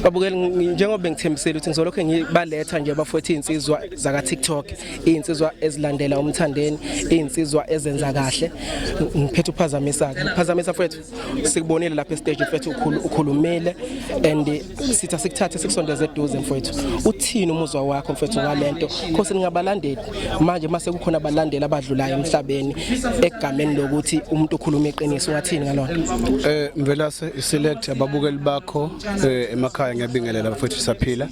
Babukeli, njengoba bengithembisile ukuthi ngizolokhu ngibaletha nje bafowethu izinsizwa zaka TikTok, izinsizwa ezilandela uMthandeni, izinsizwa ezenza kahle. Ngiphethe uphazamisa ke. Phazamisa mfowethu, sikubonile lapha e-stage mfethu, ukhulumile and sithi asikuthathe sikusondeze eduze mfowethu. Uthini umuzwa wakho mfethu ngalento? Khosi ningabalandeli manje mase kukhona abalandeli abadlulayo emhlabeni egameni lokuthi umuntu ukhuluma iqiniso, ungathini ngalonto? Mvelase, iselect ababukeli bakho emakhaya, ngiyabingelela bafethu, saphila.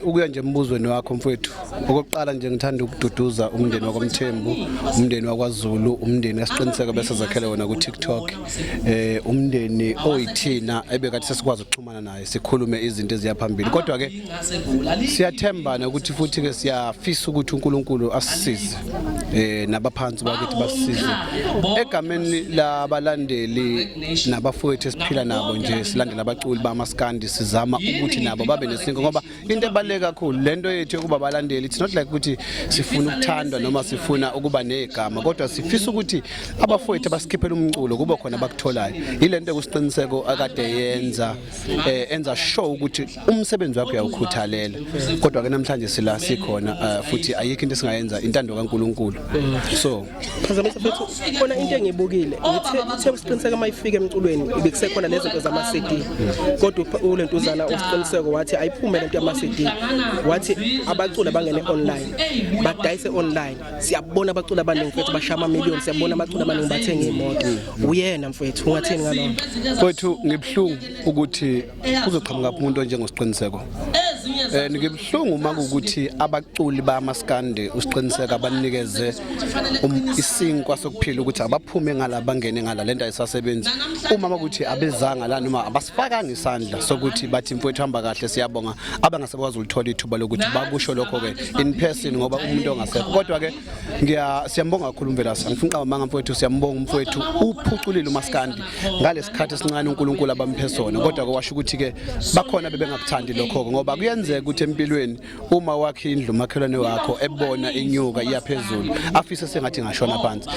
Ukuya nje embuzweni wakho mfethu, okokuqala nje ngithanda ukududuza umndeni wakwaMthembu, umndeni wakwaZulu, umndeni esiqiniseko bese zakhele wona ku TikTok. Umndeni oyithina ebekathi sesikwazi ukuxhumana naye sikhulume izinto eziya phambili. Kodwa ke siyathembana ukuthi futhi ke siyafisa ukuthi uNkulunkulu asisize nabaphansi bakithi basisize egameni labalandeli nabafowethu esiphila nabo nje, silandela abaculi bamaskandi, sizama ukuthi nabo babe nesinko, ngoba into ebaluleke kakhulu lento yethu yokuba abalandeli, it's not like ukuthi sifuna ukuthandwa noma sifuna ukuba negama, kodwa sifisa ukuthi abafowethu abasikhiphela umculo kube khona abakutholayo. Yilento ekusiqiniseko akade yenza, enza sure ukuthi umsebenzi wakhe uyawukhuthalela. Kodwa ke namhlanje sila sikhona, futhi ayikho into esingayenza, intando kaNkuluNkulu, so Phazamisa mfethu, khona into engibukile, ngithe uthe usiqiniseko mayifika emculweni ibekusekhona lezi zinto zama CD, kodwa ulentuzana usiqiniseko wathi ayiphume lento yama CD, wathi abaculi abangene online badayise online. Siyabona abaculi abaningi mfethu bashaya ama million, siyabona abaculi abaningi bathenga imoto. Uyena mfethu, ungathini ngalokho? Mfethu, ngibuhlungu ukuthi kuzoqhamuka umuntu onjengosiqiniseko. Ngibuhlungu uma kuwukuthi abaculi bamaskandi usiqiniseko abanikeze isinkwa sokuphila ukuthi abaphume ngala bangene ngala, lento ayisasebenzi. Uma makuthi abezanga la noma abasifakanga isandla sokuthi bathi mfowethu hamba kahle, siyabonga, abangasebakwazi ulithola ithuba lokuthi bakusho lokho ke in person, ngoba umuntu ongasekho. Kodwa ke ngiya siyambonga kakhulu Mvelase, angifuni qamba manga mfowethu, siyambonga umfowethu, uphuculile umaskandi ngalesikhathi esincane uNkulunkulu abamphe sona. Kodwa ke washo ukuthi ke bakhona bebengakuthandi lokho, ngoba kuyenzeka ukuthi empilweni uma wakhe indlu, umakhelwane wakho ebona inyuka iyaphezulu afise sengathi ngashona phansi.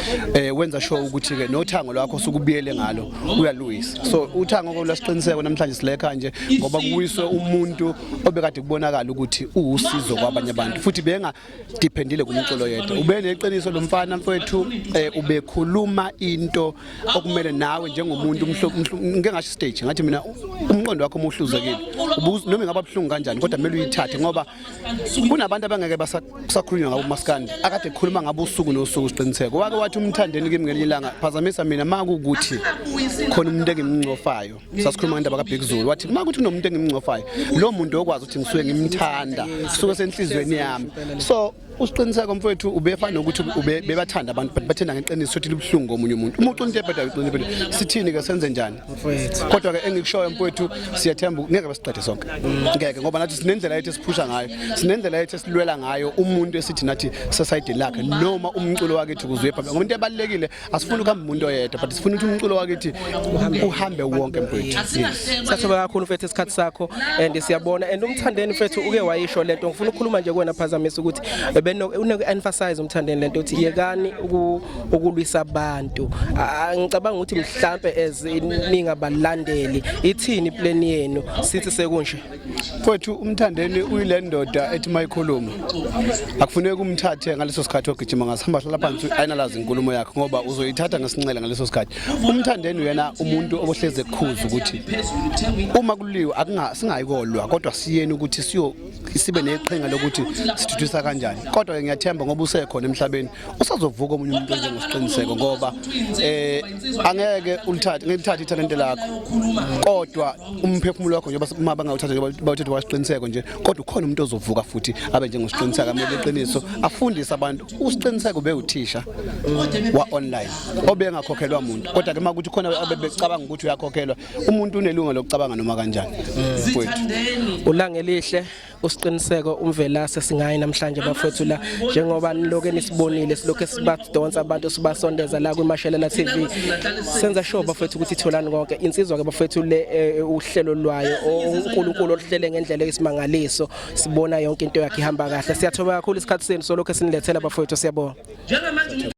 Wenza sure ukuthi ke nothango lwakho sukubiyele ngalo uyaluyisa. So uthango kolwasiqiniseko namhlanje silekha nje ngoba kuwiswe umuntu obekade kubonakala ukuthi uwusizo kwabanye abantu, futhi benga dependile kumculo yedwa. Ube neqiniso lo mfana mfowethu, ubekhuluma into okumele nawe njengomuntu ngike ngasho stage ngathi mina umqondo wakho umuhluzekile noma ingaba buhlungu kanjani, kodwa kumele uyithathe, ngoba kunabantu abangeke basakhulunywa ngabo umaskandi akade ekhuluma ngabo usuku nosuku. Siqiniseko wake wathi umthandeni kimi ngelinye ilanga, phazamisa mina makukuthi khona umuntu engimncofayo, sasikhuluma ngendaba kaBig Zulu, wathi uma kuthi kunomuntu engimncofayo, lo muntu okwazi ukuthi ngisuke ngimthanda suke senhlizweni yami. So usiqiniseko mfowethu ubefana nokuthi ube bebathanda abantu, but bathanda ngeqiniso ukuthi libuhlungu komunye umuntu uma uqina into ebhedayo, uqina into ebhedayo. Sithini ke, senze njani? Mfowethu. Kodwa ke engikushoyo mfowethu, siyathemba ngeke basiqede sonke, ngeke, ngoba nathi sinendlela yethu esiphusha ngayo, sinendlela yethu esilwela ngayo umuntu esithi nathi sesayidini lakhe noma umculo wakithi ukuze uye phambili, ngoba into ebalulekile asifuni ukuhamba umuntu oyedwa, but sifuna ukuthi umculo wakithi uhambe wonke mfowethu, yes. Siyathoba kakhulu mfethu isikhathi sakho and siyabona and umthandeni mfethu uke wayisho lento, ngifuna ukukhuluma nje kuwena phazamisa ukuthi beno uneku emphasize umthandeni lento uthi yekani ukulwisa abantu. Ngicabanga ukuthi mhlambe as ningabalandeli, ithini plan yenu sithi sekunje? Mfowethu, umthandeni uyile ndoda ethi mayikhuluma akufuneki umthathe ngaleso sikhathi ogijima ngaso, hamba hlala phansi ayinalazi inkulumo yakhe, ngoba uzoyithatha ngesinxele ngaleso sikhathi. Umthandeni uyena umuntu obohleze ekukhuza ukuthi uma kuliwe akunga singayikolwa, kodwa siyeni ukuthi siyo sibe neqhinga lokuthi sithuthisa kanjani. Kodwa ke ngiyathemba ngoba usekhona emhlabeni usazovuka omunye umuntu onjengosiqiniseko, ngoba angeke ulithathe ngilithathe ithalente lakho, kodwa umphefumulo wakho njengoba uma bangawuthatha njengoba bawuthatha wasiqiniseko nje, kodwa ukhona umuntu ozovuka futhi abe njengosiqiniseko, amele iqiniso, afundise abantu. Usiqiniseko bewuthisha wa online obengakhokhelwa muntu, kodwa ke makuthi khona abebecabanga ukuthi uyakhokhelwa, umuntu unelungelo lokucabanga noma kanjani mfowethu. Ulanga elihle, usiqiniseko umvelase singayi namhlanje bafowethu la, njengoba niloke nisibonile silokho sibadonsa abantu sibasondeza la kwiMashelela TV, senza sure bafowethu ukuthi itholani konke insizwa ke bafowethu le uhlelo lwayo uNkulunkulu oluhlele ngendlela eyisimangaliso, sibona yonke into yakhe ihamba kahle. Siyathoba kakhulu isikhathi senu solokho esinilethela bafowethu, siyabonga.